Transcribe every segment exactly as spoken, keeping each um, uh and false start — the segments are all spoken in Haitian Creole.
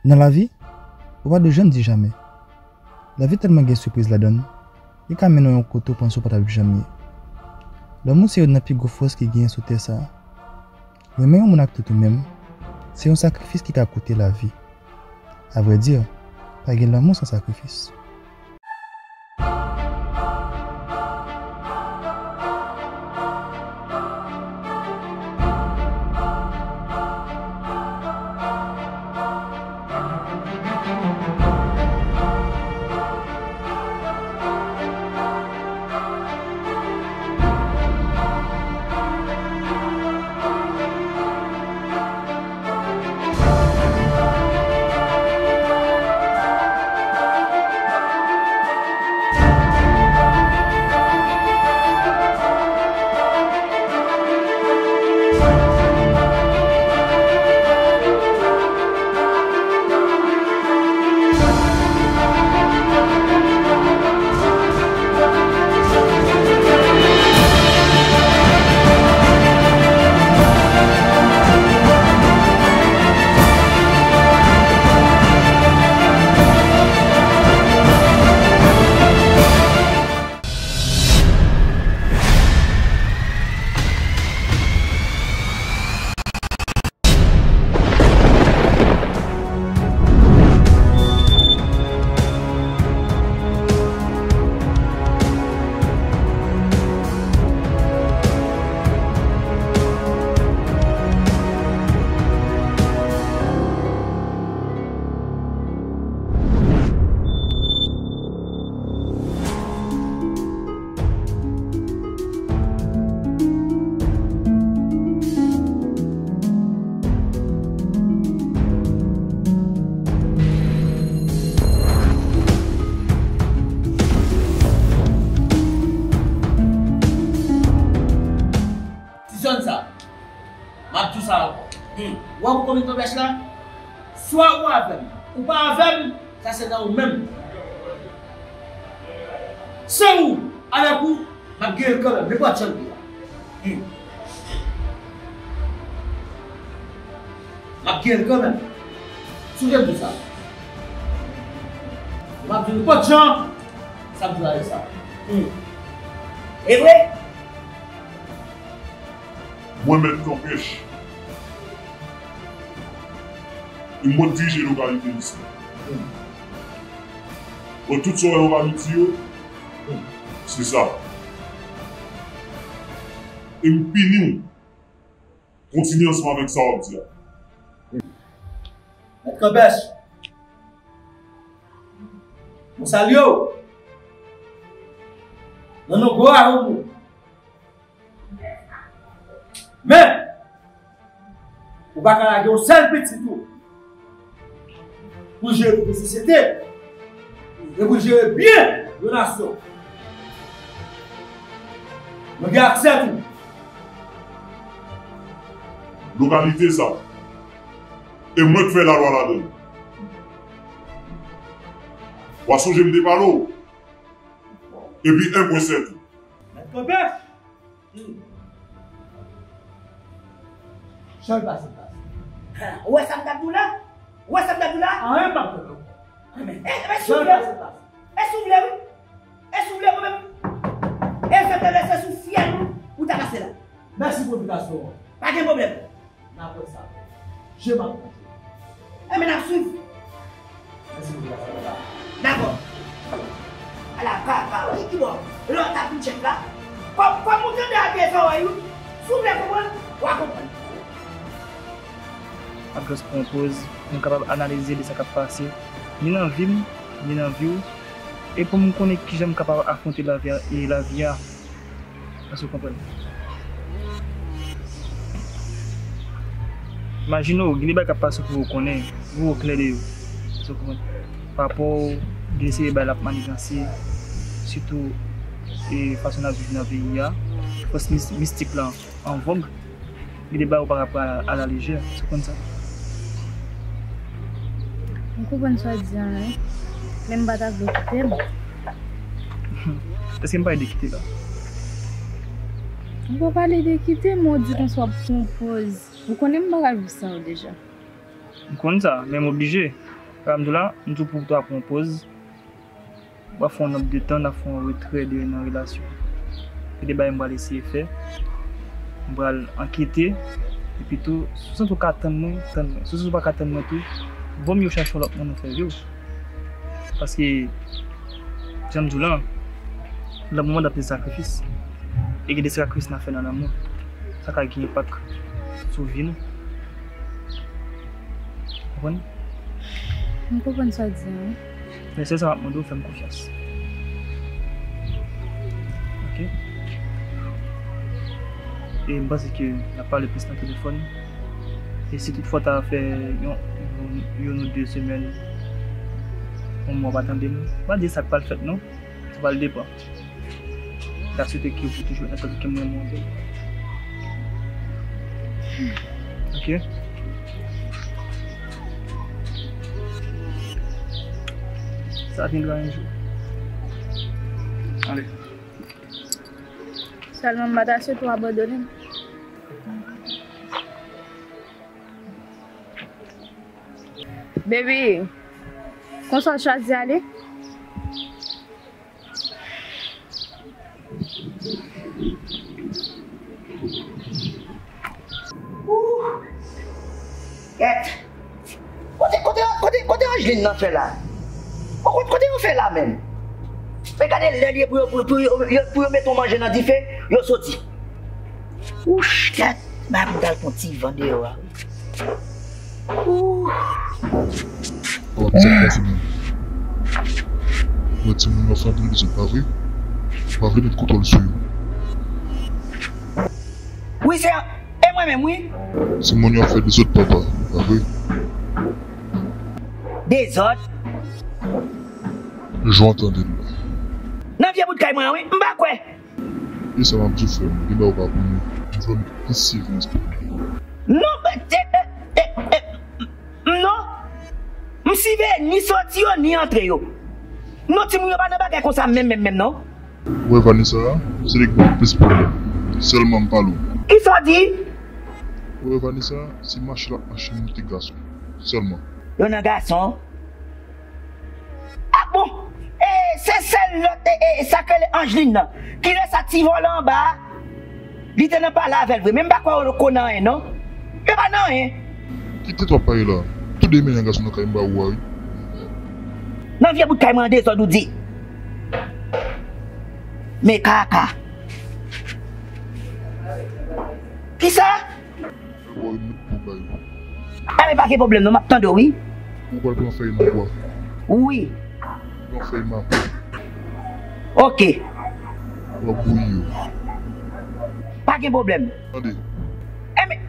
Nan lavi, ou pa dwe janm di jamè. Lavi tèlman gen sipriz ladan l, li ka mennen w yon kote w panse w pa t ap janm ye. Lanmou se youn nan pi gwo fòs ki genyen sou tè sa a. Renmen yon moun ak tout ou menm, se yon sakrifis ki ka koute lavi. Avrèdi, pa gen lanmou san sakrifis. Ti zòn sa, m ap di w sa ankò. Hmm. Ou wè kou konbit panbèch la? Swa ou avè m, ou pa avè m, sa se nan ou menm. Se ou, avèk ou, m ap genyen l kanmenm, nenpòt jan l ye a. Hmm. M ap genyen l kanmenm. Sonje m di w sa. M ap di w nenpòt jan, sa m di w la se sa. Hmm. E vre? Mwen, Mèt Kanpèch, e mwen k dirije lokalite isi. Bon, tout sa w wè yo pa miti yo, se sa. E m pini w. Kontinye ansanm avèk sa w ap di a. Mèt Kanpèch, mwen salye w nan non gwo Awoumou. Men, ou pa ka lage yon sèl pitit ou pou l jere tout yon sosyete e pou l jere byen yon nasyon. Mwen gen aksè tou. Lokalite sa, e mwen k fè lalwa ladan l. W a sonje m te pale w. Epi en pwen sèt ou. Mèt Kanpèch! Hmm. Jan l pase, pase. Ha, ou wè sa m t ap di w la? Ou wè sa m t ap di w la? Anyen m p ap fè ankò. Ah, men, e, e, si w vle, wi. E si w vle, wi. E si w vle, mwen menm. E se te lese sou fyèl ou, ou ta pase la. Mèsi pou envitasyon an. Pa gen pwoblèm. N ap wè sa. Je m ap montre. Enben, n ap swiv. Mèsi pou envitasyon an, papa. Dakò. Ala papa, wi, ki bò? Lè w t ap vin tchèk la, kòm, kòm ou tande ak de zòrèy ou, si w vle konprann, w a konprann. M ap jis pran yon poz pou m kapab analize de sa k ap pase, ni nan vi m, ni nan vi w, e pou m konnen kijan m kapab afwonte lavi a, e lavi a. Èske w konprann? Imajine w, gen de bagay k ap pase w ki w konnen, ou oklè de yo. Èske w konprann? Pa rapò gen de seri bagay l ap maniganse, sitou, e, fason n ap viv nan peyi a, fòs mis-, mistik la an vòg. Gen de bagay ou pa ka pran a la lejè, èske w konn sa? M konprann sa w di an, wi. Men m pa ta vle w kite m. Èske m pale de kite la? M pa pale de kite, men w di konsa w ap pran poz. Ou konnen m pa ka viv san w deja. M konn sa, men m oblije. Sa m di w la, m di w pou w ta pran yon poz. W ap fè yon nòt de tan, n ap fè yon retrè de nan relasyon. Gen de bagay m pral eseye fè. M pral ankete. Epi tou, si w santi w ka tann mwen, tann mwen. Si w santi w pa ka tann mwen tou, vòmye w chache yon lòt moun ou fè vi w. Paske, jan m di w la, lanmou mande anpil sakrifis. E gen de sakrifis n ap fè nan lanmou. Sa ka gen enpak sou vi nou. Konprann? M konprann sa w di a, wi. Men sèl sa m ap mande w, fè m konfyans. Oke? E m panse ke n ap pale plis nan telefòn. E si toutfwa w ta fè yon, yon, youn ou de semèn, yon mwa w pa tande m, pa di sa k pral fèt non. Sa pral depann. M ta swete ke ou toujou nan tèt ke mwen renmen w. Oke? Sa vin dwa yon jou. Ale. Sèlman m pa ta swete w abandone m. Baby, konsa w chwazi ale? Ooh! Kèt! Kote, kote, kote, kote Angeline nan fè la? Kote, kote yo fè la menm? Men gade lè li ye pou yo, pou, pou yo, yo, pou yo mete yon manje nan dife, yo soti. Wouch, kèt! Ba m dal pran ti van deyò a. Ooh! Papa, sa k pase menm? Ou wè timoun yo fè anpil bezwen, pa vre? Ou pa vle met kontwòl sou yo? Wi, se e mwen menm, wi. Timoun yo ap fè dezòd, papa, pa vre? Dezòd? Jan w tande l la. Nan vye bout kay mwen an, wi. M pa kwè. E sa m ap di w, frè m, gen bagay ou pa konnen. M vle w met plis sivyeyans pou mwen. Non, e, e, e, e, non. M siveye ni soti yo, ni antre yo. Non, timoun yo pa nan bagay konsa menm, menm, menm, non. Ou wè Vanessa a, se li k ban m plis pwoblèm. Sèlman m pale w. Kisa w di? Ou wè Vanessa a, se mache l ap mache moute gason. Sèlman. Yo nan gason? Ah bon? E se sèl lòt, e, e, sa k rele Angeline nan. Kilè sa ti vòlò anba a? Li te nan pale avè l vre, men m pa kwè yo ko nan anyen non. Yo pa nan anyen. Kite twa pale la. Tou de men yon gason nan kay m ba ou a wi. Nan vye bout kay mwen an dezòd ou di. Men kaka. Kisa? Enben pa gen pwoblèm non, m ap tande w wi. Ou pral pran fèy nan bwa. Wi. Pran fèy maple. Oke. W ap bouyi yo. Pa gen pwoblèm. Tande. Enben,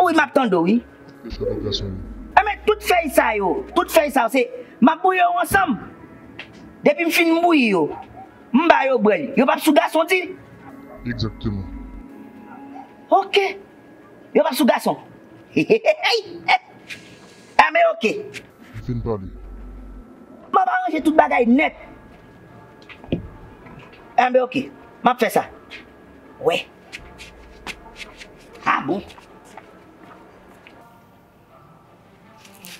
wi, m ap tande w wi. Fè chwa pou gason yo. Enben, tout fèy sa yo, tout fèy sa yo, se, m ap bouyi yo ansanm. Depi m fin bouyi yo, m ba yo bwè l. Yo p ap sou gason di? Egzakteman. Oke. Yo p ap sou gason. Enben, oke. M fin pale. M ap aranje tout bagay nèt. Enben, oke. M ap fè sa. Wè. Ah bon?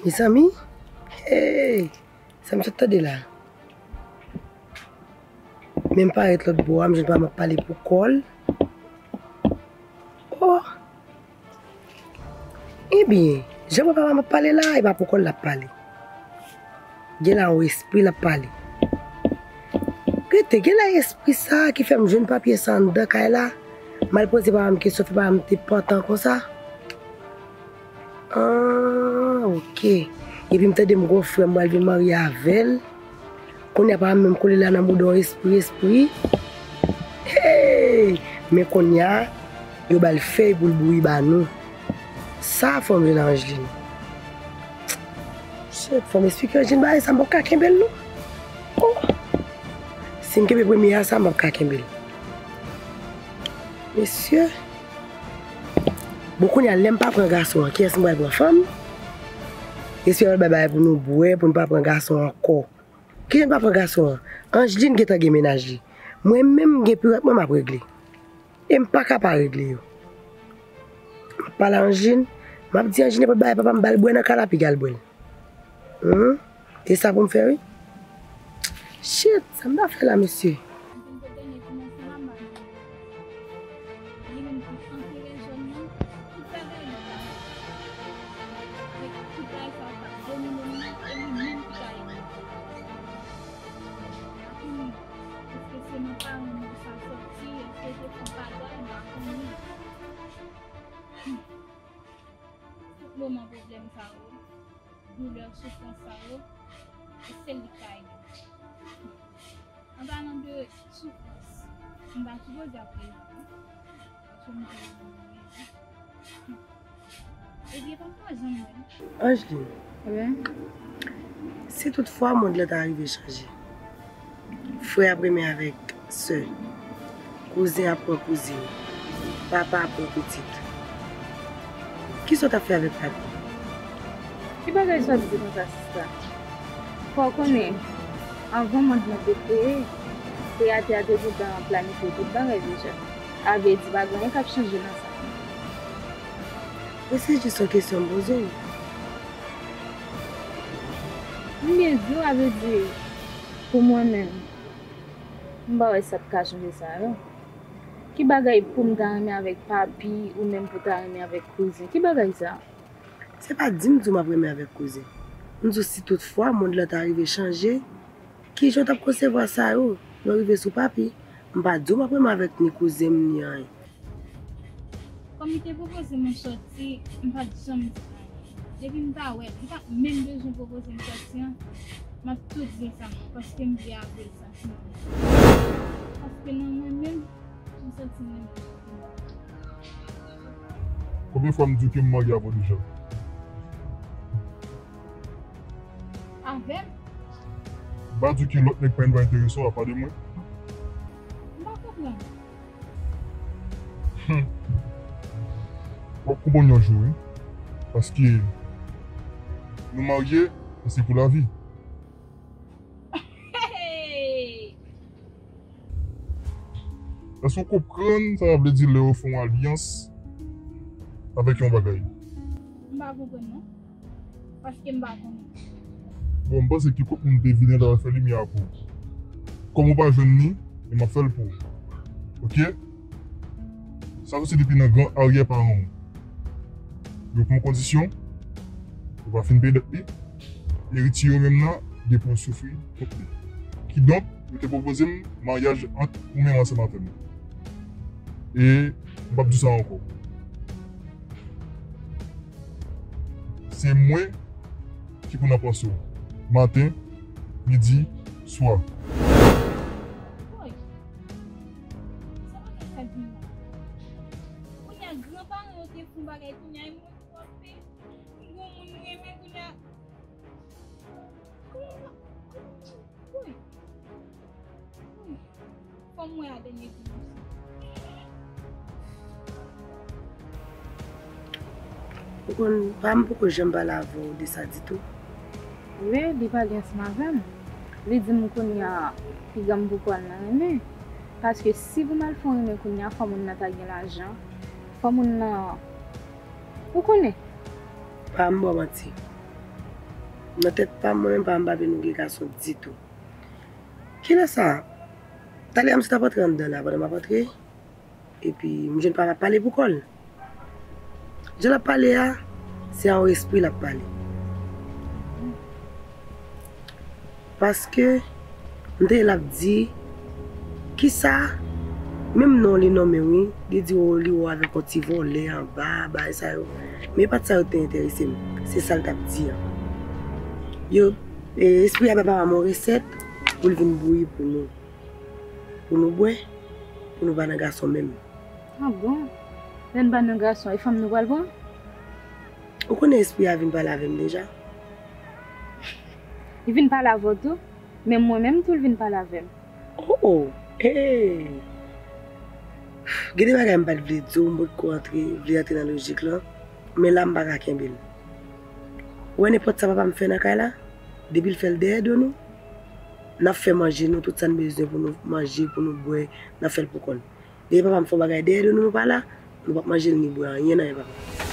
Mezanmi, hey, sa m sot tande la. Men m parèt lòt bò a, m jwenn papa m ap pale pou kò l. Oh! Ebyen, jan papa m ap pale la, e pa pou kò l l ap pale. Gen la yon espri l ap pale. Rete, gen la espri sa a ki fè m jwenn papye sa anndan kay la. M al poze papa m kesyon, fè papa m te pantan konsa. Ah, oke. Epi m tande m gon frè m pral vin marye avè l. Kounye a papa m menm kole la nan mouda yon espri, espri. Hey! Men kounye a, yo ba l fèy pou l bouyi ba nou. Sa fò m jwenn Angeline. Shit, fò m esplike Angeline bagay sa, m p ap ka kenbe l non. Oh! Si m kenbe premye a sa, m p ap ka kenbe l. Mesye. Bon, kounye a, lè m pa pran gason an, kiyès m pral pran? Fanm? Espere bay bagay pou nou bwè, pou n pa pran gason ankò. Kijan n pa pran gason an? Angeline gentan gen mennaj li. Mwen menm, m gen piwèt mwen m ap regle. E m pa ka pa regle yo. M ap pale a Angeline, m ap di Angeline nenpòt bagay, papa m ba l bwè nan kay la, piga l bwè l. Hmm? E sa pou m fè, wi. Shit, sa m ta fè la, mesye? Tout moman pwoblèm sa yo, doulè, soufrans sa yo, e sèl li k ka ede m. An palan de soufrans, m pa sipoze ap rele non. Paske m te renmen li. Ebyen, pa m pa janm wè l. Angeline, wi, si toutfwa mond lan ta rive chanje, frè ap renmen avèk sè, kouzen ap pran kouzin, papa ap pran pitit. Kisa w t ap fè avèk papi? Ki bagay sa w ap di konsa, sista? Fò w konnen, anvan mond lan te kreye, Kreyatè a te gentan planifye tout bagay deja. A vle di, pa gen anyen k ap chanje nan sa. Men se jis yon kesyon m poze w. M byen di w, a vle di, pou mwen menm, m pa wè sa k ka chanje sa yo. Ki bagay pou m ta renmen avèk papi, ou menm pou ta renmen avèk kouzen? Ki bagay sa? Se pa di m di w m ap renmen avèk kouzen. M di w si toutfwa mond lan ta rive chanje, kijan w t ap konsevwa sa yo lè w rive sou papi? M pa di w m ap renmen avèk ni kouzen m ni anyen. Kòm li te pwopoze m yon sòti, m pa t janm di anyen. Depi m ta wè l, li pa t menm bezwen pwopoze m sòti an, m ap tou di l sa, paske m vle avè l santiman. Paske nan mwen menm, m santi m renmen. Konbyen fwa m di w ke m marye avè w deja? Avè m? M pa di w ke lòt nèg pa vin pa enterese w apa de mwen? M pa konprann. Hmm. W ap konprann yon jou, wi. Paske nou marye, e se pou lavi. Hey! Èske w konprann sa vle di lè yo fè yon alyans avèk yon bagay? M pa konprann non. Paske m pa konnen. Bon, m panse ke kot moun te vini an ta fè limyè a pou ou. Kòm ou pa jwenn li, men m ap fè l pou ou. Oke? Sa soti depi nan gran aryè paran w. Yo pran kondisyon, ou pa fin peye dèt li, eritye yo menm nan, gen pou yo soufri kont li. Kidonk, yo te pwopoze m maryaj ant ou menm ansanm avè m. E m p ap di w sa ankò. Se mwen ki pou nan panse w. Maten, midi, swa. Woy! Sa pa gen sa k vin la. Kounye a, gran paran yo te fè yon bagay, kounye a, e mwen ki w ap fè. M gon moun m renmen, kounye a. Kòman, kòman, woy! Fò m wè a dènye kou. Ou konn, pa m poko janm pale avè w de sa ditou. Wi, li pale ansanm avè m. Li di m kounye a, piga m poko al nan renmen. Paske si pou m al fè yon renmen kounye a, fò moun nan ta gen lajan. Fò moun nan, ou konnen. Pa m ba w manti. Nan tèt pa m, mwen menm pa m pa vle nou gen gason ditou. Kilè sa? Talè a misye t ap antre anndan la pandan m ap antre. Epi m jwenn papa ap pale pou kò l. Jan l ap pale a, se a yon espri l ap pale. Paske m tande l ap di, kisa, menm non li nonmen wi, li di w li wè w avèk yon ti vòlè anba, bagay sa yo. Men e pa t sa yo te enterese m, se sa l t ap di a. Yo, e, espri a bay papa m yon resèt pou l vin bouyi pou nou. Pou nou bwè, pou nou pa nan gason menm. Ah bon? Lè n pa nan gason, e fanm nou pral pran? Ou konnen espri a vin pale avè m deja. Li vin pale avè w tou? Men mwen menm tou, l vin pale avè m. Oh, oh, hey! Gen de bagay m pa t vle di w, m potko antre, vle antre nan lojik lan, men la m pa ka kenbe l. Ou wè nenpòt sa papa m fè nan kay la, depi l fè l dèyè do nou, n ap fè manje nou, tout sa n bezwen pou nou manje, pou nou bwè, n ap fè l pou kò n. Depi papa m fè yon bagay dèyè do nou, nou pa la, nou p ap manje l ni bwè anyen nan men papa m.